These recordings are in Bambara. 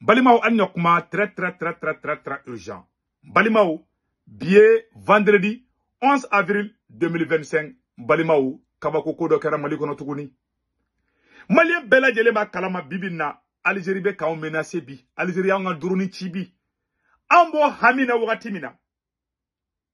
Balimaw, an ɲɔ kuma très très très très très très urgent. Balimaw, bi ye vendredi 11 avril 2025. Balimaw, kabako ko dɔ kɛra Mali kɔnɔ tuguni. Malien bɛɛ lajɛlen b'a kalama bibi na, Algérie bɛ k'anw menacer bi. Algérie y'anw ka drone ci bi. An b'o hami na wagati min na,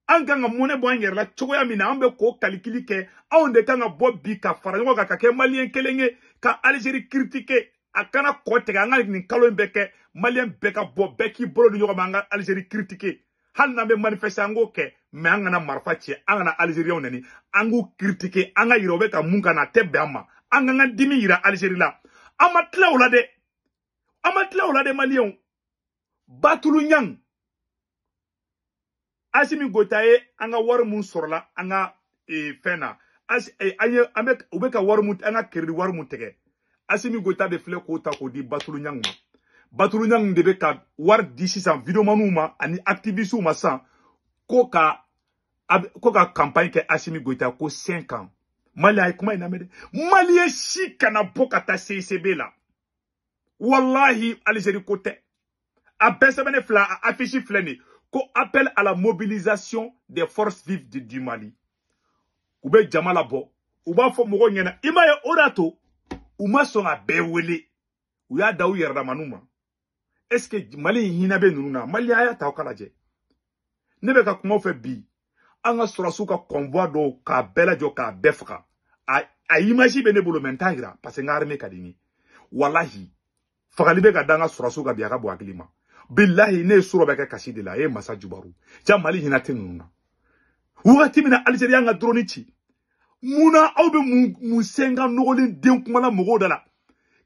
an kan ka mɔnɛ bɔ an yɛrɛ la cogoya min na, an bɛ k'o kalikili kɛ. Anw de kan ka bɔ bi ka fara ɲɔgɔn kan ka kɛ malien kelen ye ka Algérie critiquer. A kana kɔ tigɛ, an ka nin kalo in bɛɛ kɛ, malien bɛɛ ka bɔ, bɛɛ k'i bolo di ɲɔgɔn ma, an ka Algérie critiquer. Hali n'an bɛ manifester, an k'o kɛ, mais an kana marifa ci, an kana Algériens nɛni, an k'u critiquer, an ka yira u bɛ ka mun ka na, a tɛ bɛn an ma. An k'an ka dimi yira Algérie la. An ma tila o la dɛ, an ma tila o la dɛ. Malienw, Batulu Ɲang, Asimi Goïta ye an ka wari mun sɔrɔla an ka fɛn na, an ye an bɛ u bɛ ka wari mun, an ka crédit wari mun tigɛ, Asimi Goïta de filɛ k'o ta k'o di Batulu Ɲang ma. Batulu Ɲang de bɛ ka wari di sisan videomaniw ma ani activistes ma sisan ko ka campagne kɛ Asimi Goïta ko 5 ans. Mali, a ye kuma in lamɛn dɛ. Malien si kana bɔ ka taa CICB la. Wallahi, Algérie ko tɛ. A bɛɛ sɛbɛnnen filɛ, a affiche filɛ nin ye ko appel à la mobilisation des forces vives du Mali. U bɛ jama labɔ, u b'a fɔ mɔgɔw ɲɛna. I m'a ye, o de y'a to u ma sɔn ka bɛɛ wele, u y'a da u yɛrɛdamaniw ma. Est ce que Mali in hinɛ bɛ ninnu na? Mali, a y'a ta aw ka lajɛ. Ne bɛ ka kuma fɛ bi, an ka sɔrɔsiw ka convoi dɔw k'a bɛɛ lajɔ, k'a bɛɛ faga. A image bɛ ne bolo, mais n t'a yira parce que n ka armée ka di n ye. Walahi, fagali bɛ ka da an ka sɔrɔsiw kan bi, a ka bon hakili ma. Bilahi, ne ye sɔrɔ bɛ kɛ kasi de la. A ye masa jubaru ja. Mali hinɛ tɛ ninnu na. Wagati min na Algérie y'an ka drone ci, munna aw bɛ mun sen ka nɔgɔlen den kumala mɔgɔw da la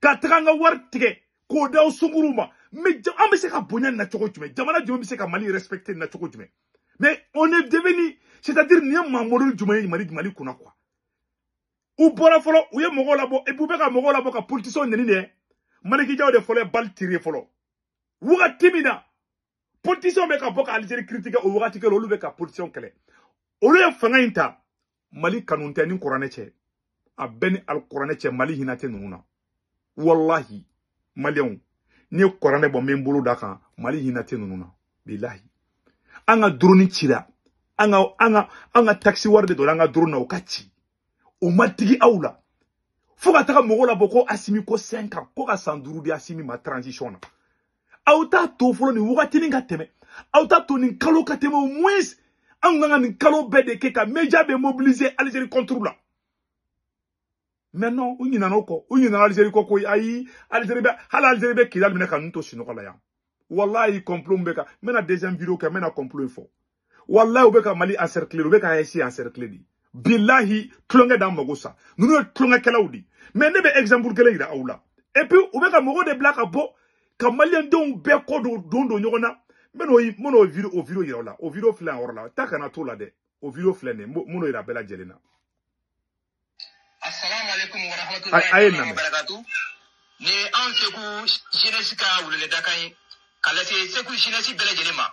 ka taga an ka wari tigɛ k'o da aw sunkuruw ma? Mais an bɛ se ka bonya nin na cogo jumɛn? Jamana jumɛn bɛ se ka Mali respecter nin na cogo jumɛn? Mais on est devenu, c'est-à-dire, nin ye maa modèle jumɛn ye Mali kunna quoi? U bɔra fɔlɔ, u ye mɔgɔw labɔ, et puis u bɛ ka mɔgɔw labɔ ka politiciens nɛni dɛ. Maliki Jaw de fɔlɔ ye balle tiré fɔlɔ. Wagati min na politiciens bɛ ka bɔ ka Algérie critiquer, o wagati kelen olu bɛ ka politiciens kɛlɛ. Olu ye fanga in ta, Mali kanu tɛ ni kuranɛ cɛ, a bɛɛ ni alikuranɛ cɛ, Mali hinɛ tɛ ninnu na. Wallahi, malienw, n'i ye kuranɛ bɔ n bɛ n bolo da kan, Mali hinɛ tɛ ninnu na. Bilahi, an ka drone cira, an ka taxe wari de donna an ka drone na, o ka ci, o ma digi aw la fo ka taga mɔgɔw labɔ ko Asimi ko 5 ans, ko ka san 5 di Asimi ma transition na. Aw t'a to fɔlɔ nin wagatinin ka tɛmɛ, aw t'a to nin kalo ka tɛmɛ. Au moins an kan ka nin kalo bɛɛ de kɛ ka média bɛ mobiliser Algérie contre la. Mais non, u ɲinana o kɔ, u ɲinana Algérie kɔ koyi. Ayi, Algérie bɛ, hali Algérie bɛ Kidali minɛ ka ninnu to sunɔgɔ la yan. Wallahi, complot bɛ ka, n bɛna deuxième vidéo kɛ, n bɛna complot in fɔ. Wallahi, u bɛ ka Mali encercler, u bɛ ka AES encercler de. Bilahi, tulonkɛ d'an mago sa, ninnu ye tulonkɛkɛlaw de. Mais ne bɛ exemple kelen yira aw la. Et puis u bɛ ka mɔgɔw de bila ka bɔ ka maliendenw bɛɛ kɔ don ɲɔgɔn na. N bɛn'o vidéo yira aw la. O vidéo filɛ yan yɔrɔ la, ta kana t'o la dɛ. O vidéo filɛ nin ye, n b'o yira bɛɛ lajɛlen na. Assalamu alaikum wa A rahmatullahi ye wa lamɛn. barakatuh. Ni anw Segu jeunesse ka weleweledakan ye ka lase Segu jeunesse bɛɛ lajɛlen ma,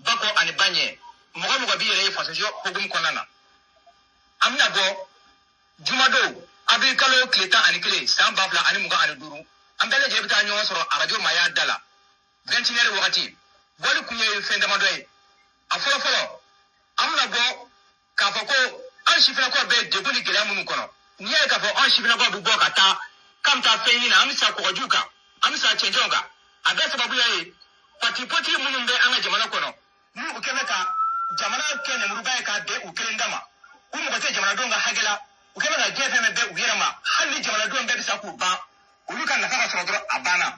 ba kɔ ani ba ɲɛ, mɔgɔ mɔgɔ b'i yɛrɛ ye fasojɔ hukumu kɔnɔna na. An bɛna bɔ jumadon, avril kalo tile 11, san 2025. An bɛɛ lajɛlen bɛ taa ɲɔgɔn sɔrɔ arajo Maaya da la 21 heures wagati. Bɔli kun ye fɛn damadɔ ye. A fɔlɔ fɔlɔ, an bɛna bɔ k'a fɔ ko an sifinnakaw bɛ degun ni gɛlɛya minnu kɔnɔ. N'i y'a ye k'a fɔ an sifinnakaw bɛ bɔ ka taa k'an bɛ taa fɛn ɲini na, an bɛ sa kɔgɔjiw kan, an bɛ sa cɛncɛnw kan, a bɛɛ sababuya ye parti politique minnu bɛ an ka jamana kɔnɔ, n'u kɛn bɛ ka jamana kɛ nemuruba ye k'a bɛn u kelen da ma. U mago tɛ jamanadenw ka hakɛ la, u kɛn bɛ ka diɲɛ fɛn bɛɛ bɛn u yɛrɛ ma. Hali ni jamanadenw bɛɛ bɛ sa k'u ban, olu ka nafa ka sɔrɔ dɔrɔn, a banna.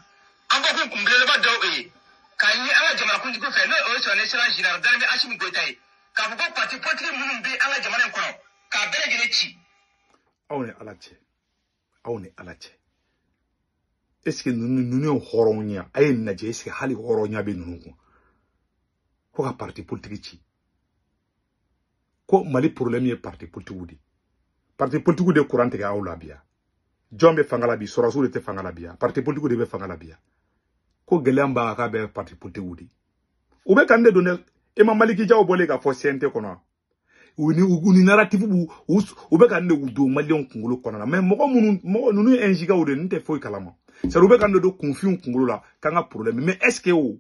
An bɔ kun kunbelebeleba dɔw ye k'a ɲini an ka jamanakuntigi fɛ, n'o ye son excellence général d'armée Assimi Goïta ye, k'a fɔ ko parti politique minnu bɛ an ka jamana in kɔnɔ, k'a bɛɛ lajɛlen ci. Aw ni Ala cɛ, aw ni Ala cɛ, est ce que ninnu ye hɔrɔnw ye? A ye nin lajɛ, est ce que hali hɔrɔnya bɛ ninnu kun ko ka parti politique ci? Ko Mali problème ye parti politique de, parti politique de courant tigɛ aw la bi yan. Jɔn bɛ fanga la bi? Sɔrɔsiw de tɛ fanga la bi yan, parti politique de bɛ fanga la bi yan. Ko gɛlɛya b'a k'a bɛ parti politique de. U bɛ ka nin de don dɛ. E ma Maliki Jaw bɔlen ka fɔ CNT kɔnɔ, u ni narrative b'u u bɛ ka nin de don malienw kunkolo kɔnɔ na. Mais mɔgɔ minnu, mɔgɔ ninnu ye NJKw de, ninnu tɛ foyi kalama. C'est u bɛ ka don kunfinw kunkolo la k'an ka problème. Mais est ce que o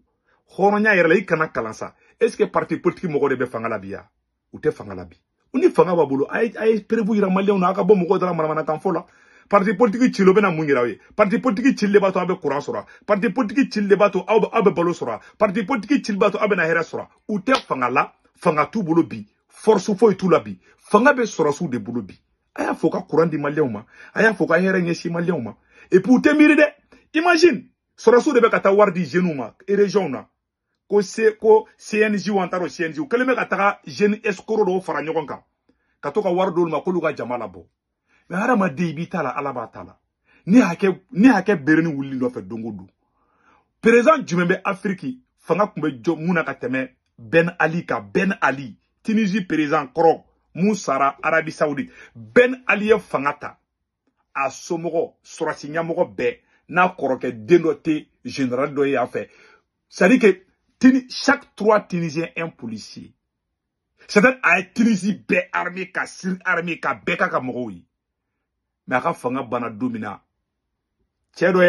hɔrɔnya yɛrɛ la i kana kalan sa, est ce que parti politique mɔgɔw de bɛ fanga la bi ya? U tɛ fanga la bi. U ni fanga b'a bolo, a ye preuve yira maliyɛnw na, a ka bɔ mɔgɔw da la manamanakan fɔ la. Parti politique cili o bɛna mun yira aw ye? Parti politique cili de b'a to aw bɛ courant sɔrɔ, parti politique cili de b'a to aw bɛ balo sɔrɔ, parti politique cili b'a to aw bɛna hɛrɛ sɔrɔ. U tɛ fanga la, fanga t'u bolo bi, force foyi t'u la bi, fanga bɛ sɔrɔsiw de bolo bi. A y'a fɔ ka courant di maliyɛnw ma, a y'a fɔ ka hɛrɛ ɲɛsin maliyɛnw ma. Et puis u tɛ miiri dɛ. Imagine, sɔrɔsiw de bɛ ka taa wari di jeunes ma région na, ko C ko CNJ, an t'a dɔn CNJ, u kɛlen bɛ ka taga jeune escroc dɔw fara ɲɔgɔn kan ka to ka wari d'olu ma k'olu ka jama labɔ. Mais hadamaden i b'i ta la, Ala b'a ta la. Ni hakɛ bereni wulili nɔfɛ don o don. Président jumɛn bɛ Afiriki fanga tun bɛ jɔ mun na ka tɛmɛ Ben Ali kan? Ben Ali, Tunisie président kɔrɔ mun sara Arabie Saoudite, Ben Ali ye fanga ta, a somɔgɔ sɔrɔsi ɲɛmɔgɔ bɛɛ n'a kɔrɔkɛ den dɔ tɛ général dɔ ye yan fɛ. C'est à dire que chaque 3 Tunisiens un policier. C'est-à-dire a ye Tunisie bɛɛ armée ka siri armée ka bɛɛ k'a ka mɔgɔw ye. Mais a ka fanga banna don min na, cɛ dɔ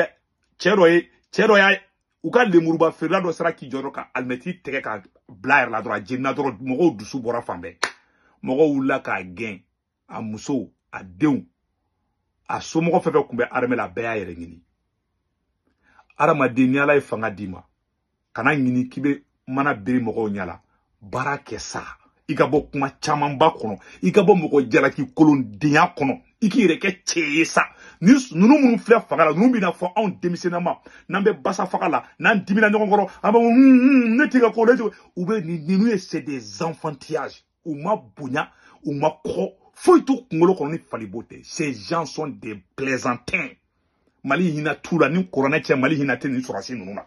y'a u ka lemuruba feerela dɔ sera k'i jɔ dɔrɔn ka alimɛti tigɛ ka bila a yɛrɛ la dɔrɔn, a jenina dɔrɔn, mɔgɔw dusu bɔra fan bɛɛ. Mɔgɔw wulila k'a gɛn, a musow, a denw, a somɔgɔ fɛn fɛn tun bɛ armée la, a bɛɛ y'a yɛrɛ ɲini. Hadamaden ni Ala ye fanga d'i ma, kana ɲini k'i bɛ mana biri mɔgɔw ɲɛ la, baara kɛ sa. I ka bɔ kuma camanba kɔnɔ, i ka bɔ mɔgɔ jalaki kolondenya kɔnɔ, i k'i yɛrɛ kɛ cɛ ye sa. Ni ninnu minnu filɛ fanga la, ninnu bɛna fɔ anw denmisɛnninma n'an bɛ basa faga la, n'an dimina ɲɔgɔn kɔrɔ, an b'a fɔ ne t'i ka ko, ne t'i. U bɛ ninnu ye, c'est des enfantillages. U ma bonya, u ma kɔgɔ, foyi t'u kunkolo kɔnɔ ni falibo tɛ. Ces gens sont des plaisantins. Mali hinɛ t'u la ni kuranɛ cɛ, Mali hinɛ tɛ nin sɔrɔsi ninnu na.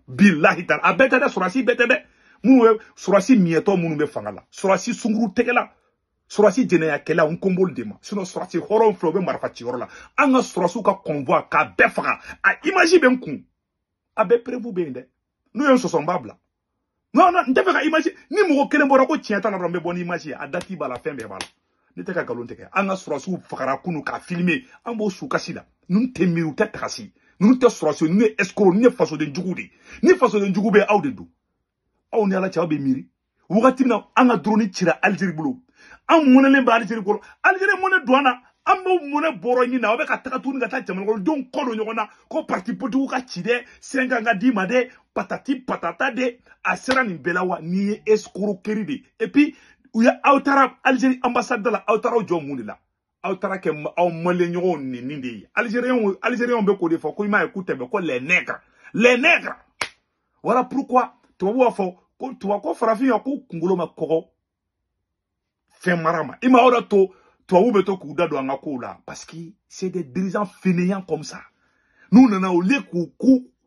Bilahi taala, a bɛɛ tɛ dɛ, sɔrɔsi bɛɛ tɛ dɛ. Minnu bɛ sɔrɔsi miɲɛtɔ minnu bɛ fanga la, sɔrɔsi sunkuru tɛgɛla, sɔrɔsi jɛnɛyakɛla, n ko n b'olu de ma. Sinon sɔrɔsi hɔrɔnw filɛ, u bɛ marifa ciyɔrɔ la. An ka sɔrɔsiw ka convoi k'a bɛɛ faga, a image bɛ n kun, a bɛɛ preuve bɛ yen dɛ. N'u ye n sɔsɔ, n b'a bila. Non non, n tɛ fɛ ka image. Ni mɔgɔ kelen bɔra ko tiɲɛ t'a la dɔrɔn, n bɛ bɔ ni image ye, a date b'a la, fɛn bɛɛ b'a la. Ne tɛ ka nkalon tigɛ. An ka sɔrɔsiw fagara kunu k'a filmer, an b'o su kasi la. Ninnu tɛ miiri, u tɛ tagasi. Ninnu tɛ sɔrɔsiw, ninnu ye escroc, ninnu ye fasoden jugu de ye. Ni fasoden jugu bɛ aw de don. Aw ni Ala cɛ, aw bɛ miiri. Wagati min na an ka drone cira Algérie bolo, an mɔnɛlen bɛ Algérie kɔrɔ, Algérie mɔnɛ don an na, an b'o mɔnɛ bɔrɔ ɲini na, aw bɛ ka taga tuguni ka taa jamana kɔnɔdenw kɔ don ɲɔgɔn na ko parti politique ka ci dɛ, 5 ans ka d'i ma dɛ, patati patata dɛ. A sera nin bɛɛ la wa? N'i ye escroquerie de. Et puis u ye aw taara Algérie ambassade la, aw taara aw jɔ mun de la? Aw taara kɛ aw maliyɛn ɲɔgɔnw nɛni de ye. Algériens bɛ k'o de fɔ ko i m'a ye k'u tɛ bɛn ko les nègres, les nègres. Voilà pourquoi tubabu b'a fɔ ko tubabu ko farafin ya k'u kunkolo ma kɔgɔ fɛn mara ma. I ma o de to tubabu bɛ to k'u da don an ka kow la, parce que c'est des dirigeants fainéants comme ça. N'u nana, au lieu k'u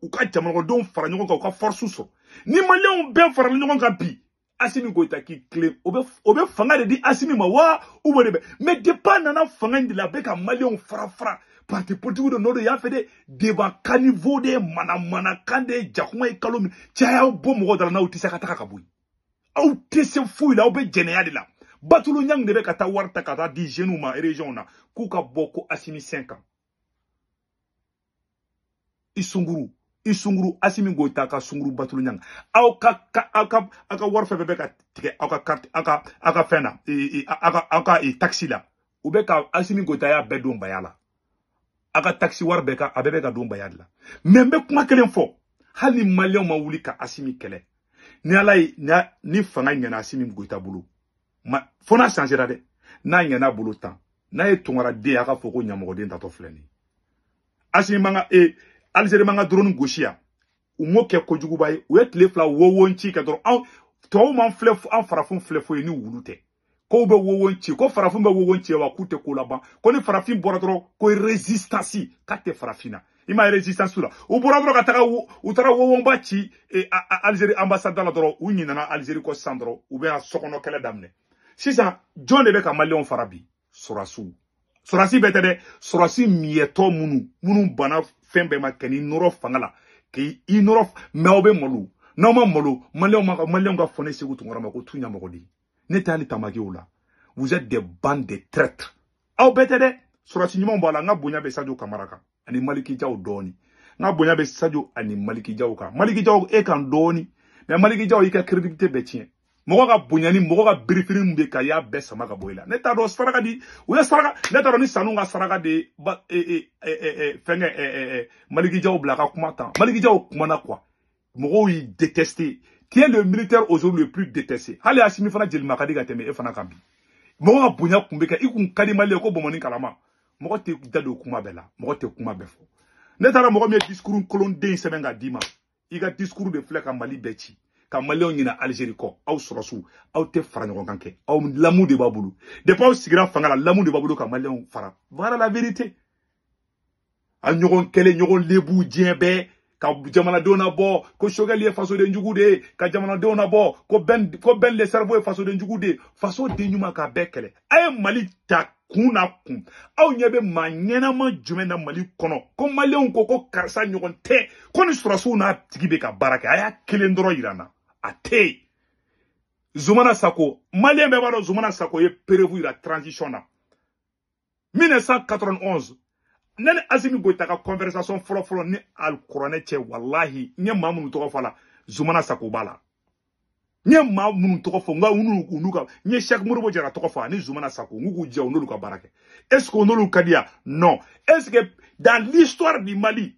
u ka jamanakɔnɔdenw fara ɲɔgɔn kan, u ka force sɔrɔ. Ni maliyɛnw bɛɛ farala ɲɔgɔn kan bi, Assimi Goïta k'i tilen, o bɛ fanga de di Assimi ma wa ou de bɛ. Mais depuis a nana fanga in de la, a bɛ ka maliyɛnw fara fara. Parti politique de nɔ don yan fɛ dɛ, débat caniveau de, manamanakan de, jakuma ye kalo min cɛ, y'aw bɔ mɔgɔw da la n'aw tɛ se ka taga ka bɔ yen. Aw tɛ se foyi la, aw bɛ jɛnɛya de la. Batulu Ɲangi de bɛ ka taa wari ta ka taa di jeunes ma région na k'u ka bɔ ko Assimi 5 ans. I sunkuru, i sunkuru, Assimi Goïta ka sunkuru Batulu Ɲangi. Aw ka wari fɛn fɛn bɛ ka tigɛ aw ka carte, aw ka fɛn na, aw ka taxi la. U bɛ ka Assimi Goïta y'a bɛɛ don baya la. Aw ka taxi wari bɛɛ ka a bɛɛ bɛ ka don baya de la. Mais n bɛ kuma kelen fɔ, hali ni maliyɛnw ma wuli ka Assimi kɛlɛ, ni Ala ye ni fanga ɲɛna Assimi Goïta bolo, ma fo n'a changera dɛ, n'a ɲɛna bolo tan, n'a ye Tunkara den ye, a ka fɔ ko ɲamɔgɔden tatɔ filɛ nin ye. Assimi man ka Algérie man ka drone gosi yan, u m'o kɛ kojuguba ye. U ye tile 2 wowon ci kɛ dɔrɔn. Anw tubabuw m'an filɛ, an farafin filɛ foyi ni wulu tɛ. Kow bɛ wowon ci, ko farafin bɛ wowon ci wa k'u tɛ ko laban. Ko ni farafin bɔra dɔrɔn ko résistance k'a tɛ farafin na. I m'a ye résistance la, u bɔra dɔrɔn ka taga u taara wowonba ci Algérie ambassade la dɔrɔn, u ɲinɛna Algérie kɔ sisan dɔrɔn, u bɛ sokɔnɔ kɛlɛ daminɛ. Sisan jɔn de bɛ ka maliyɛnw fara bi? Sɔrɔsiw. Sɔrɔsi bɛɛ tɛ dɛ, sɔrɔsi miɲɛtɔ minnu banna fɛn bɛɛ ma kɛ ni nɔrɔ fanga la, k'i nɔrɔ. Mais aw bɛ malo, n'aw ma malo, maliyɛnw ka fɔ ne Sékou Tounkara ma ko tu ɲamɔgɔden. Ne tɛ hali tamaki o la. Vous êtes des bandes de traîtres. Aw bɛɛ tɛ dɛ, sɔrɔsi ɲumanw b'a la. N ka bonya bɛ Sadio Kamara kan ani Maliki Jaw dɔɔni. N ka bonya bɛ Sadio ani Maliki Diaw kan. Maliki Diaw e kan dɔɔni. Mais Maliki Diaw i ka crédibilité bɛɛ tiɲɛ. Mɔgɔ ka bonya ni mɔgɔ ka birifini min bɛ ka y'a bɛɛ sama ka bɔ i la. Ne t'a dɔn saraka di u ye saraka ne t'a dɔn ni sanu ka saraka de ba fɛnkɛ Maliki Diaw bila ka kuma tan. Maliki Diaw kumana quoi. Mɔgɔw y'i détesté. Qui est le militaire aujourd'hui le plus détesté? Hali Assimi fana jelima ka di ka tɛmɛ e fana kan bi. Mɔgɔ ka bonya kun bɛ kɛ i kun ka di Mali ye ko bɔnbɔnni kalama. Mɔgɔ tɛ da don kuma bɛɛ la. Mɔgɔ tɛ kuma bɛɛ fɔ. Ne taara mɔgɔ min ye discours kolonden sɛbɛn ka d'i ma. I ka discours de filɛ ka Mali bɛɛ ci. Ka Maliyɛnw ɲina Algérie kɔ. Aw sɔrɔsiw aw tɛ fara ɲɔgɔn kan kɛ. Aw lamu de b'a bolo. Depuis aw sigira fanga la lamu de b'a bolo ka Maliyɛnw fara. Voilà la vérité. A ɲɔgɔn kɛlɛ ɲɔgɔn lebu diɲɛ bɛɛ. Ka jamanadenw nabɔ ko Choguel ye fasoden jugu de ye, ka jamanadenw nabɔ ko Ben le cerveau ye fasoden jugu de ye. Fasoden ɲuman k'a bɛɛ kɛlɛ. A ye Mali ta kun na kun. Aw ɲɛ bɛ maa ɲɛnama jumɛn na Mali kɔnɔ ko Maliyɛnw ko ko karisa ɲɔgɔn tɛ, ko ni sɔrɔsiw n'a tigi bɛ ka baara kɛ. A y'a kelen dɔrɔn yira n na, a tɛ yen. Zoumana Sako, Maliyɛn bɛɛ b'a dɔn Zoumana Sako ye preuve yira transition na 1991. Ne ni Assimi Goïta ka conversation fɔlɔ-fɔlɔ ni alikuranɛ cɛ, walahi n ye maa minnu tɔgɔ fɔ a la, Zoumana Sako b'a la. N ye maa minnu tɔgɔ fɔ, n ka n'u ka n ye Cheikh Modibo Jara tɔgɔ fɔ ani Zoumana Sako, n k'u jɛ u n'olu ka baara kɛ. Est-ce que o n'olu ka di yan? Non. Est-ce que dans l'histoire du Mali,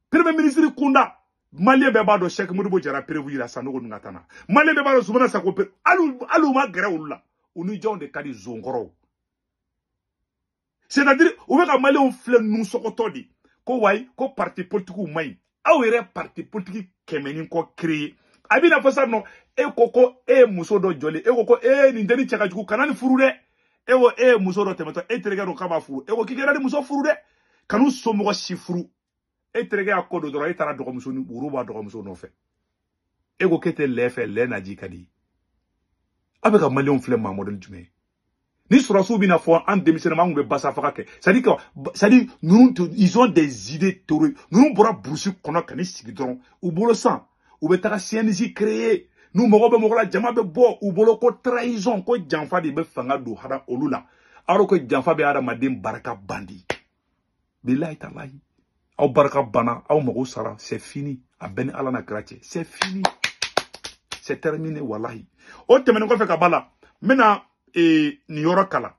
premier ministre kunda, Malien bɛɛ b'a dɔn Cheikh Modibo Jara prévu yira Sanogo ninnu ka taa na. Malien bɛɛ b'a dɔn Zoumana Sako, hali u ma gɛrɛ olu la. U ni jɔnw de ka di zonkɔrɔw? C'est-à-dire, u bɛ ka Maliyɛnw filɛ nusɔgɔtɔ de ko wayi ko parti politique man ɲi. Aw yɛrɛ parti politique 100 ni kɔ créé. A bɛ n'a fɔ sisan nɔ e ko ko e ye muso dɔ jɔlen, e ko ko e nin denni cɛ ka jugu, kana nin furu dɛ. E ko e ye muso dɔ tɛmɛtɔ, e terikɛ dɔ k'a b'a furu, e ko k'i kɛra ni muso furu dɛ, kan'u somɔgɔ si furu. E terikɛ y'a kɔ don dɔrɔn, e taara dɔgɔmuso ni woro b'a dɔgɔmuso nɔfɛ. E ko k'e tɛ lɛ fɛ, lɛ naji ka di. Aw bɛ ka Maliyɛnw filɛ maa modèle jumɛn ye? Ni sɔrɔsiw bɛna fɔ an denmisɛnnin ma, an kun bɛ basa faga kɛ. C'est-à-dire ninnu ils ont des idées théoriques. Ninnu bɔra burusi kɔnɔ ka n'i sigi dɔrɔn, u bolo san u bɛ taga CNJ créer. N'u mago bɛ mɔgɔ la, jama bɛ bɔ u bolo ko trahison, ko janfa de bɛ fanga don hada olu la. Alors que janfa bɛ hadamaden barika bandi. Bilahi talahi. Aw barika banna, aw mago sara, c'est fini. A bɛɛ ni Ala n'a kira cɛ, c'est fini. C'est terminé walahi. O tɛmɛnen kɔfɛ ka ba la, n bɛna nin yɔrɔ kala.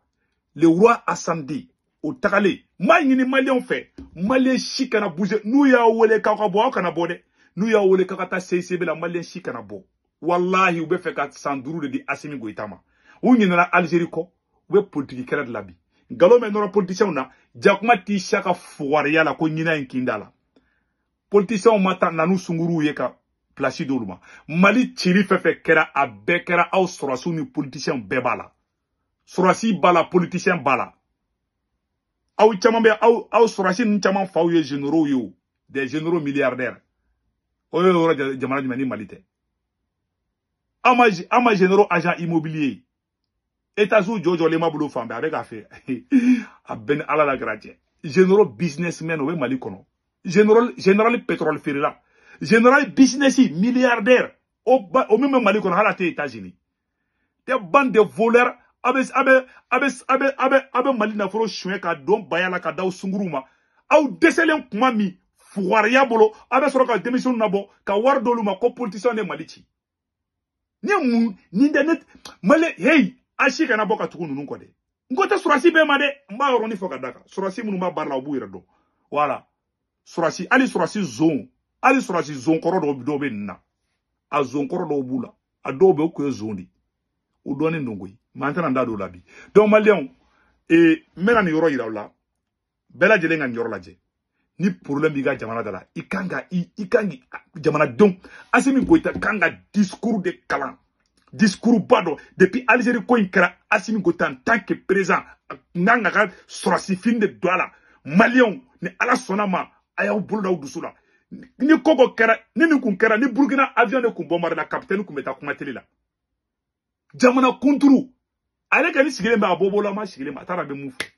Le roi Hassan II o tagalen, n b'a ɲini Maliyɛnw fɛ, Maliyɛn si kana bouger. N'u y'a wele k'aw ka bɔ, aw kana bɔ dɛ. N'u y'a wele k'aw ka taa CICB la, Maliyɛn si kana bɔ. Walahi u bɛ fɛ ka san 5 de di Assimi Goïta ma. U ɲinɛna Algérie kɔ, u bɛ politique kɛlɛ de la bi. Nkalon bɛ nɔrɔ politiciens na, jakuma t'i siya ka fugariya la ko ɲinɛ in kin da la. Politiciens ma taa na n'u sunkuruw ye ka place d'olu ma. Mali cili fɛn fɛn kɛra, a bɛɛ kɛra aw sɔrɔsiw ni politiciens bɛɛ b'a la. Sɔrɔsi b'a la, politicien b'a la. Aw caman bɛ aw sɔrɔsi ninnu caman faw ye généraux ye o, des généraux milliardaires. O ye yɔrɔ jamana jumɛn ni Mali tɛ? Aw ma généraux agent immobilier. États-Unis jɔjɔlen b'a bolo fan bɛɛ, a bɛ k'a fɛ. A bɛɛ ni Ala la kɛra cɛ. Généraux businessmen o bɛ Mali kɔnɔ. Général pétrole feerela. Général business milliardaire o min bɛ Mali kɔnɔ, hali a tɛ États-Unis. Des bandes de voleurs. A bɛ Mali nafolo suɲɛ ka don baya la ka d'aw sunkuruw ma. Aw dɛsɛlen kuma min fugariya bolo, a bɛ sɔrɔ ka denmisɛnninw nabɔ ka wari d'olu ma ko politicien de Mali ci. Ni mun ni dɛ ne Mali hey a si kana bɔ ka tugu ninnu kɔ dɛ. N ko tɛ sɔrɔsi bɛɛ ma dɛ, n b'a yɔrɔnin fɔ ka d'a kan. Sɔrɔsi minnu b'a baara la, u b'u yɛrɛ dɔn. Voilà. Sɔrɔsi hali sɔrɔsi zon, hali sɔrɔsi zon kɔrɔ dɔw bɛ nin na. A zon kɔrɔ dɔw b'u la. A dɔw bɛ u kun ye zon de. U dɔnnen don koyi. Mais an tɛna n da don o la bi. Donc Maliyɛnw, n bɛna nin yɔrɔ yira aw la. Bɛɛ lajɛlen ka nin yɔrɔ lajɛ. Ni problème b'i ka jamana da la, i kan ka i kan k'i jamanadenw, Assimi Goïta kan ka discours de kalan. Discours ba dɔ depuis Algérie ko in kɛra, Assimi Goïta en tant que président n'an ka sɔrɔsi fini de don a la. Maliyɛnw, ni Ala sɔnna ma, a y'aw bolo d'aw dusu la. Ni ko ko kɛra, ni nin kun kɛra, ni Burkina avion de kun bombardé la, capitaine kun bɛ taa kuma télé la. Jamana kunturu ale kɔni sigilen bɛ a bɔbɔlama sigilen bɛ, a taara bɛ mun fɔ.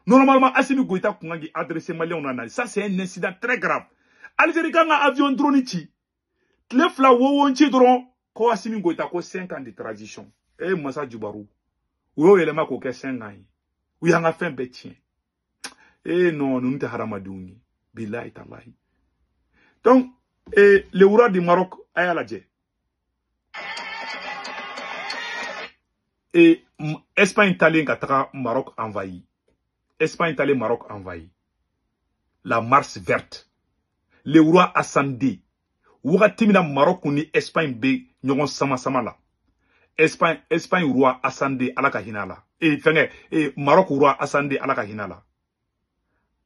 Normalement Assimi Goïta kun kan k'i adressé Maliyɛnw na. Ça c'est un incident très grave. Algérie kan ka avion drone ci tile 2 wo ci dɔrɔn ko Assimi Goïta ko 5 ans de transition. Eh masa Jubaru, u y'o yɛlɛma k'o kɛ 5 ans ye. U y'an ka fɛn bɛɛ tiɲɛ. Eh non, ninnu tɛ hadamadenw ye. Bilahi talahi. Donc et le roi du Maroc a y'a lajɛ. Et Espagne talen ka taga Maroc envahi. Espagne talen Maroc envahi. La Mars verte. Le roi Hassan II. Wagati min na Maroc ni Espagne bɛ ɲɔgɔn sama sama la. Espagne roi Hassan II ala ka hinɛ la. Et fɛngɛ et Maroc roi Hassan II ala ka hinɛ la.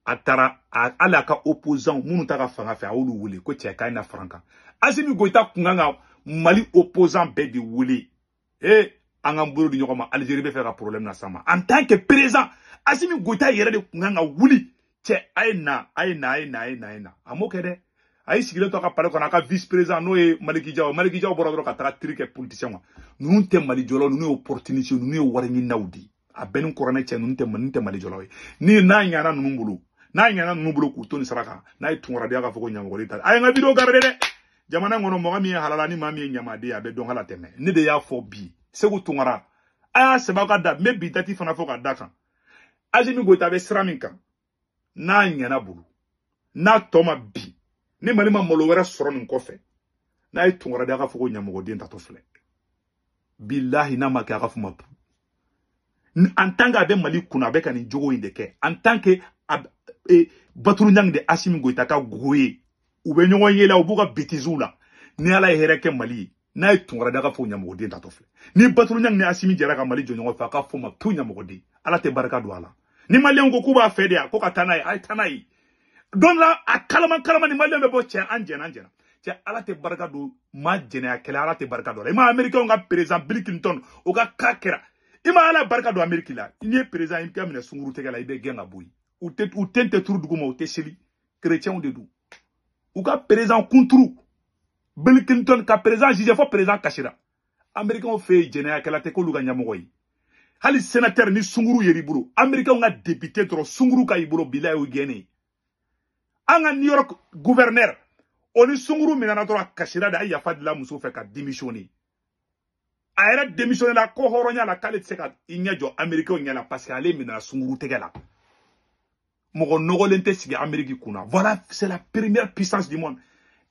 A taara hali a ka opposant minnu ta ka fanga fɛ a y'olu wele ko cɛ k'a na fara n kan. Assimi Goïta kun kan ka Mali opposant bɛɛ de wele. Eh an k'an bolo di ɲɔgɔn ma, Algérie bɛ fɛ ka problème na s'an ma. En tant que président, Assimi Goïta yɛrɛ de kun kan ka wuli. Cɛ a ye na, a ye na, a ye na, a ye na, a ye na. A m'o kɛ dɛ. A y'i sigilen to a ka palais kɔnɔ, a ka vice président n'o ye Maliki Jaw. Maliki Jaw bɔra dɔrɔn ka taga tiri kɛ politicien kan. Ninnu tɛ Mali jɔlaw, ninnu ye opportuniste, ninnu ye wari ɲininaw de ye. A bɛɛ ni kɔrɔnɛ cɛ, ninnu tɛ Mali jɔlaw ye. Ni n'a ɲana ninnu bolo, n'a ɲana ninnu bolo k'u to nin sira kan, n'a ye tunkaradenya k'a fɔ ko ɲamɔgɔden ta. A ye n ka vidéo garder dɛ. Jamana in kɔnɔ mɔgɔ min ye halala ni maa min ye ɲamaden ye, a bɛ dɔn ka latɛmɛ. Ne de y'a fɔ bi, Segu Tunkara, a y'a sɛbɛn aw ka da, n bɛ bi dati fana fɔ ka da kan. Assimi Goïta bɛ sira min kan, n'a ɲana bolo, n'a tɔ ma bi, ni Mali ma malo wɛrɛ sɔrɔ nin kɔfɛ, n'a ye tunkaradenya k'a fɔ ko ɲamɔgɔden tatɔ filɛ. Bilahi n'a ma kɛ a ka fɔ ma. En tant que a bɛ Mali kunna, a bɛ ka nin jogo in de kɛ. En tant que Baturu Ɲangi de Assimi Goïta ka go ye, u bɛ ɲɔgɔn ye la, u b'u ka bêtises la. Ni Ala ye hɛrɛ kɛ Mali ye, n'a ye tunkaradenya k'a fɔ ɲamɔgɔden tatɔ filɛ. Ni Baturu Ɲangi ni Assimi jɛra ka Mali jɔ ɲɔgɔn fɛ, a ka fɔ ma to ɲamɔgɔden. Ala tɛ barika don a la. Ni Maliyɛnw ko k'u b'a fɛ de yan, ko ka taa n'a ye, a ye taa n'a ye. Don la a kalama kalama ni Maliyɛn bɛ bɔ cɛ an jɛna an jɛna. Cɛ Ala tɛ barika don maa jɛnɛya kɛlɛ, Ala tɛ barika don a la. I ma Américain ka président Bill Clinton o ka cas kɛra. I ma Ala barika don Amérique la. N'i ye président i bɛ minɛ sunkuru tɛgɛ la, i bɛ gɛn ka bɔ yen. U tɛ u ten tɛ turu dugu ma, u tɛ seli. Chrétiens de don. U ka président kunturu Bill Clinton ka président jugé fo président kasira. Américains fɛ yen jɛnɛyakɛla tɛ k'olu ka ɲɛmɔgɔ ye. Hali sénateur ni sunkuru yer'i bolo, Américains ka député dɔrɔn sunkuru ka y'i bolo, bilahi o gɛnnen. An ka New York gouverneur o ni sunkuru minɛna dɔrɔn a kasira de, a ye yafa dila muso fɛ ka démissionner. A yɛrɛ démissionné la ko hɔrɔnya la k'ale tɛ se ka i ɲɛ jɔ Américains ɲɛ la parce que ale minɛna sunkuru tɛgɛ la. Mɔgɔ nɔgɔlen tɛ sigi Amérique kunna. Voilà, c'est la première puissance du monde.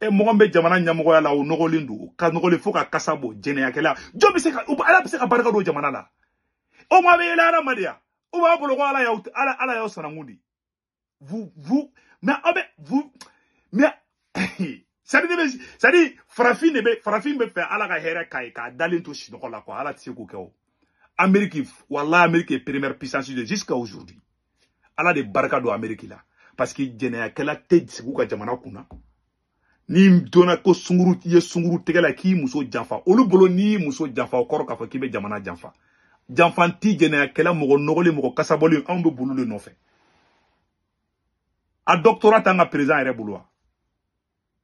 E mɔgɔ min bɛ jamana ɲɛmɔgɔya la, o nɔgɔlen don, ka nɔgɔlen fo ka kasa bɔ jɛnɛyakɛla. Jɔn bɛ se ka Ala bɛ se ka barika don jamana la? O ma bɛ yɛlɛ adamadenya. O b'a bolo ko Ala y'aw Ala y'aw sanangun de. Vous vous mais aw bɛ vous mais c'est-à-dire farafin de bɛ farafin bɛ fɛ Ala ka hɛrɛ k'a ye k'a dalen to sunɔgɔ la quoi. Ala tɛ se k'o kɛ o. Amérique, wallahi Amérique est première puissance de jusqu'à aujourd'hui. Ala de barika don Amérique la parce que jɛnɛyakɛla tɛ sigi u ka jamana kunna. Ni donna ko sunkuru i ye sunkuru tɛgɛ la k'i muso janfa, olu bolo n'i y'i muso janfa o kɔrɔ k'a fɔ k'i bɛ jamana janfa. Janfan ti jɛnɛyakɛla mɔgɔ nɔgɔlen mɔgɔ kasabɔlen anw bɛ bolo de nɔfɛ. A doctorat t'an ka président yɛrɛ bolo wa?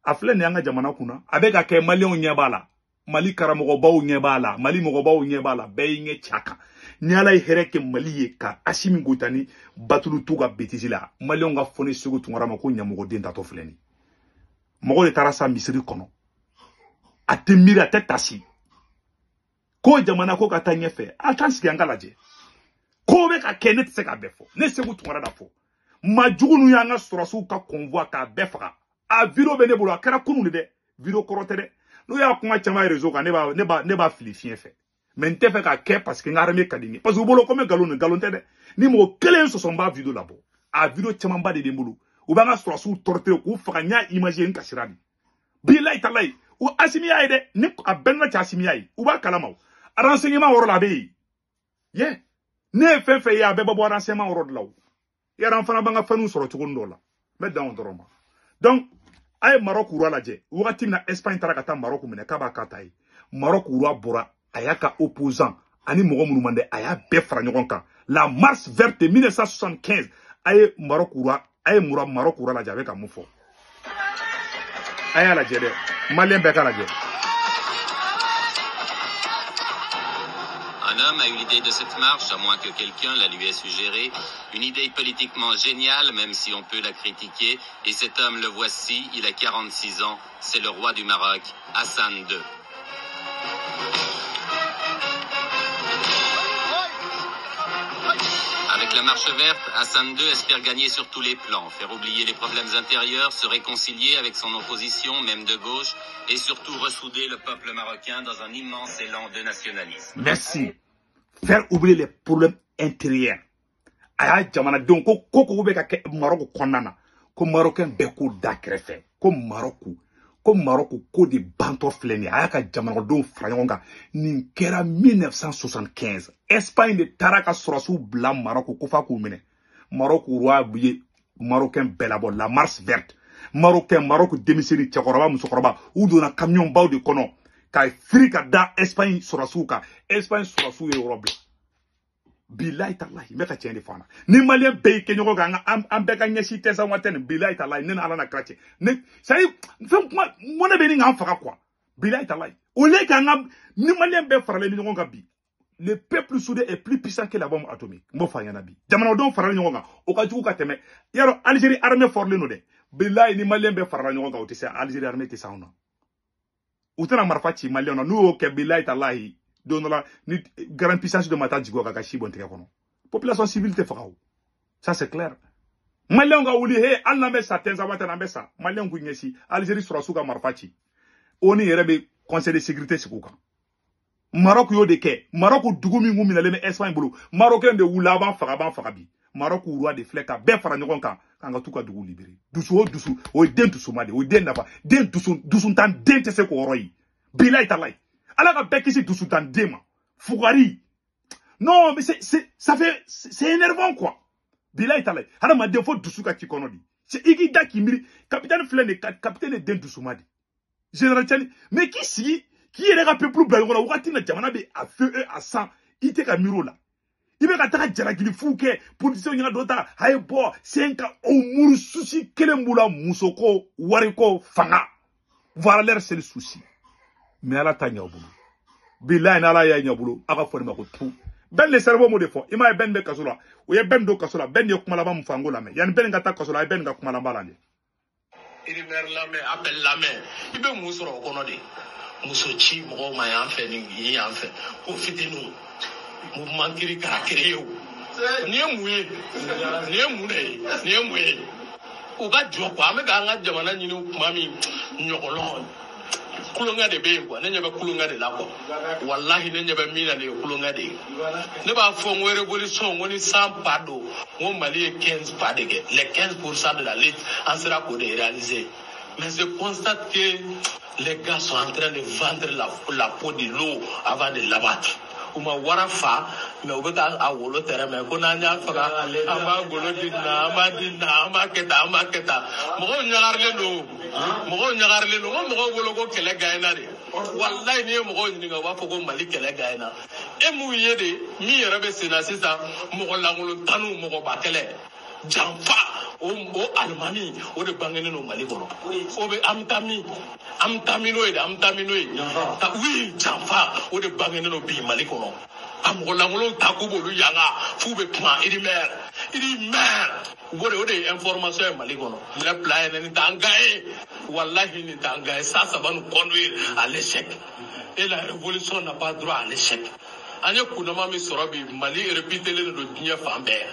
A filɛ nin y'an ka jamana kunna, a bɛ ka kɛ Maliyɛnw ɲɛ b'a la, Mali karamɔgɔbaw ɲɛ b'a la, Mali mɔgɔbaw ɲɛ b'a la, bɛɛ y'i ɲɛ ci a kan. Ni Ala ye hɛrɛ kɛ Mali ye ka Assimi Goïta ni Batulu t'u ka bêtise la, Maliyɛnw ka fɔ ne Segu Tunkara ma ko ɲamɔgɔden tatɔ filɛ nin. Mɔgɔ de taara sa misiri kɔnɔ, a tɛ miiri, a tɛ tasi. Ko jamana ko ka taa ɲɛfɛ, a t'an sigi an ka lajɛ. Ko bɛ ka kɛ ne tɛ se k'a bɛɛ fɔ, ne Segu Tunkara da fɔ. Maa jugu ninnu y'an ka sɔrɔsiw ka convoi k'a bɛɛ faga. A vidéo bɛ ne bolo, a kɛra kunun de dɛ, vidéo kɔrɔ tɛ dɛ. N'u y'a kuma caman ye réseau kan, ne b'a fili fiɲɛ fɛ. Mais n tɛ fɛ k'a kɛ parce que n ka armée ka di n ye. Parce que u bolo ko n bɛ nkalon ni nkalon tɛ dɛ. Ni mɔgɔ kelen sɔsɔ n b'a vidéo labɔ. A vidéo camanba de bɛ n bolo. U b'an ka sɔrɔsiw torturer k'u faga, n y'a image ye n kasira de. Bilahi talahi, u Assimi y'a ye dɛ, ni a bɛɛ n'a cɛ Assimi y'a ye. U b'a kalama o. Renseignement yɔrɔ la a bɛ yen. Ye. Ne ye fɛn fɛn ye a bɛɛ bɛ bɔ renseignement yɔrɔ de la o. Yɛrɛ an fana b'an ka fɛnw sɔrɔ cogo dɔ la. N bɛ dan o dɔrɔn ma. Donc a ye Maroc roi lajɛ. Wagati min na Espagne taara ka taa Maroc minɛ k'a b'a ka ta ye. Maroc roi bɔra, a y'a ka opposant ani mɔgɔ minnu man dɛ, a y'a bɛɛ fara ɲɔgɔn kan. La Mars verte de 1975, a ye Maroc roi, a ye Maroc roi lajɛ a bɛ ka mun fɔ. A y'a lajɛ dɛ, Maliyɛn bɛɛ k'a lajɛ. Un homme a eu l'idée de cette marche, à moins que quelqu'un la lui ait suggérée. Une idée politiquement géniale, même si on peut la critiquer. Et cet homme, le voici, il a 46 ans, c'est le roi du Maroc, Hassan II. Avec Avec la marche verte, Hassan II espère gagner sur tous les plans, faire oublier les problèmes intérieurs, se réconcilier avec son opposition, même de gauche, et surtout ressouder le peuple marocain dans un immense élan de nationalisme. Merci. Faire oublier les problèmes intérieurs. Aya jamana donc ko ko bɛ ka kɛ Maroc kɔnɔna na ko Marocain bɛɛ k'o da kɛrɛfɛ ko Maroc ko de bantɔ filɛ nin ye a y'a ka jamanadenw fara ɲɔgɔn kan. Nin kɛra 1975. Espagne de taara ka sɔrɔsiw bila Maroc ko f'a k'u minɛ. Maroc roi ye Marocain bɛɛ labɔ la marche verte. Marocain Maroc denmisɛnnin cɛkɔrɔba musokɔrɔba u donna camion baw de kɔnɔ ka firi ka da Espagne sɔrɔsiw kan. Espagne sɔrɔsiw ye yɔrɔ bila. Bilahi talahi n bɛ ka tiɲɛ de fɔ an na. Ni maliyɛn bɛɛ y'i kɛ ɲɔgɔn kan an bɛɛ ka ɲɛsin tɛ sa tɛ nin bilahi talahi ne ni Ala na kira cɛ ne c'est à dire fɛn kuma mɔnɛ bɛ nin k'an faga quoi. Bilahi talahi au lieu k'an ka ni maliyɛn bɛɛ faralen ni ɲɔgɔn kan bi, le peuple soudé est plus puissant que la bombe atomique. N b'o fɔ a ɲɛna bi jamanadenw faralen ɲɔgɔn kan o ka jugu ka tɛmɛ yarɔ Algérie armée fɔrilen don dɛ. Bilahi ni maliyɛn bɛɛ farala ɲɔgɔn kan o tɛ se Algérie armée tɛ se anw na. U tɛna marifa ci maliyɛnw na n'u y'o kɛ bilahi talahi don dɔ la ni grande puissance dɔ ma taa jigin o kan ka si bɔn tigɛ kɔnɔ. Population civile tɛ faga o, ça c'est clair. Maliyɛnw ka wuli he hali n'an bɛ sa tɛnzaba tɛ n'an bɛ sa maliyɛnw k'u ɲɛsin Algérie sɔrɔsiw ka marifa ci. ONU yɛrɛ bɛ conseil de sécurité sigi u kan. Maroc y'o de kɛ. Maroc dugu min kun minɛlen bɛ Espagne bolo, Marocain de wulila a b'an faga bi. Maroc roi de filɛ ka bɛɛ fara ɲɔgɔn kan k'an ka t'u ka dugu libérer. Dusu o dusu o ye den dusuma de ye, o ye den nafa den dusu dusuntan den tɛ se k'o yɔrɔ ye. Bilahi talahi Ala ka bɛɛ kisi dusutan den ma. Fugari. Non mais c'est ça fait c'est énervant quoi. Bilahi talahi hadamaden fo dusu ka ci kɔnɔ de. C'est i k'i da k'i miiri capitaine filɛ nin ye capitaine ye den dusuma de. Général Tchani mais k'i sigi k'i yɛrɛ ka peuple bila ɲɔgɔn na wagati min na jamana bɛ à feu et à sang i tɛ ka miiri o la. I bɛ ka taga jalakili fu kɛ politiciens ɲɛna dɔ ta a ye bɔ sen ka o muru souci kelen b'u la musoko wariko fanga. Voilà leur seul souci. Mais Ala ta ɲɛ u bolo. Bilahi ni Ala y'a ɲɛ u bolo a ka fɔ ne ma ko tu. Ben le cerveau m'o de fɔ i m'a ye Ben bɛ kaso la u ye Ben don kaso la Ben ye kuma laban min fɔ an k'o lamɛn yanni Ben ka taa kaso la a ye Ben ka kuma laban lajɛ. Rumeur lamɛn appel lamɛn i bɛ mun sɔrɔ o kɔnɔ de muso ci mɔgɔw ma yan fɛ ni yen yan fɛ ko fitininw mouvement kiri k'a créé o nin ye mun ye nin ye mun de ye nin ye mun ye u ka jɔ quoi an bɛ k'an ka jamana ɲini kuma min ɲɔgɔlɔn kulonkɛ de bɛ yen quoi ne ɲɛ bɛ kulonkɛ de la quoi walahi ne ɲɛ bɛ min na nin ye kulonkɛ de ye ne b'a fɔ n ko révolution n ko ni 100 pas don n ko Mali ye 15 pas de kɛ les 15% de la lutte an sera k'o de réaliser mais je constate que les gars sont en train de vendre la peau de l'eau avant de l'abattre. U ma wara fa mais u bɛ ka a wolo tɛrɛ mɛ ko n'an y'a faga an b'a golo di na an b'a di na an b'a kɛ tan an b'a kɛ tan mɔgɔw ɲagarilen don mɔgɔw ɲagarilen don ko mɔgɔw bolo ko kɛlɛ gagnera de walayi n'i ye mɔgɔw ɲininka u b'a fɔ ko Mali kɛlɛ gagnera e m'u ye de min yɛrɛ bɛ sen na sisan mɔgɔ lankolon tanu mɔgɔba kɛlɛ janfa o alimami o de bangenen don Mali kɔnɔ o bɛ an bɛ taa min an bɛ taa min n'o ye dɛ an bɛ taa min n'o ye oui janfa o de bangenen don bi Mali kɔnɔ a mɔgɔ lankolonw ta k'u b'olu yanga f'u bɛ kuma rumeur o de ye information ye Mali kɔnɔ ne bila yɛrɛ nin t'an ga ye walahi nin t'an ga ye ça ça va nous conduire à l'échec et la révolution n'a pas droit à l'échec an ye kunnama min sɔrɔ bi Mali répételen don diɲɛ fan bɛɛ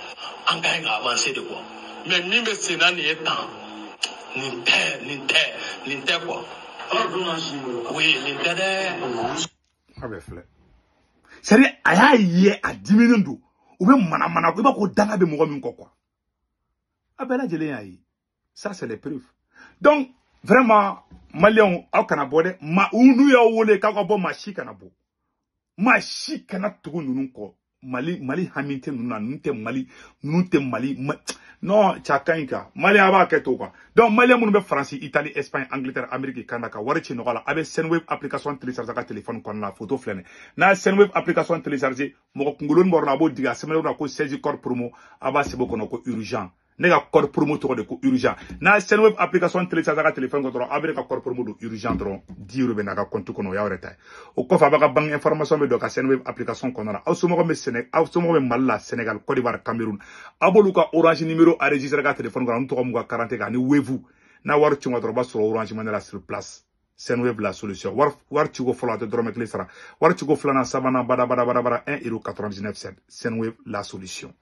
an ka ɲi ka avancer de quoi mais min bɛ sen na nin ye tan nin tɛ nin tɛ nin tɛ quoi oui nin tɛ dɛ. A bɛ filɛ c'est à dire a y'a ye a diminen don u bɛ manamana i b'a ko danga bɛ mɔgɔ min kɔ quoi a bɛɛ lajɛlen y'a ye ça c'est les preuves donc vraiment maliyɛnw aw kana bɔ dɛ ma n'u y'aw wele k'aw ka bɔ maa si kana bɔ maa si kana tugu ninnu kɔ Mali hami tɛ ninnu na ninnu tɛ Mali ninnu tɛ Mali non cɛ ka ɲi kan maliyɛn a b'a kɛ to quoi donc maliyɛn minnu bɛ Faransi Italie Espagne Angleterre Amérique Canada ka wari ci nɔgɔ la a bɛ Sendwave application télécharger a ka téléphone kɔnɔna na photo filɛ nin n'a ye Sendwave application télécharger mɔgɔ kunkoloni bɔra la a b'o digi a sɛbɛnnen na ko 16 code promo a b'a sɛbɛn o kɔnɔ ko urgent ne ka code promo tɔgɔ de ko urgent n'a ye Sendwave application télécharger a ka téléphone kɔnɔ dɔrɔn a bɛ ne ka code promo don urgent dɔrɔn 10 euros bɛ n'a ka compte kɔnɔ o y'aw yɛrɛ ta ye o kɔfɛ a b'a ka banque information bɛ don ka Sendwave application kɔnɔna na aw somɔgɔw bɛ Sénégal aw somɔgɔw bɛ Mali la Sénégal Côte d'Ivoire Cameroun a b'olu ka Orange numéro enregistré ka téléphone kɔnɔ n'u tɔgɔ m'u ka carte kan ani Wave n'a wari ci ma dɔrɔn o b'a sɔrɔ Orange Money la sur place. Sendwave la solution wari ciko fɔlɔ a tɛ dɔrɔmɛ kelen sara wari ciko filanan sabanan bada bada bada bada 1,99 €. Sendwave la solution.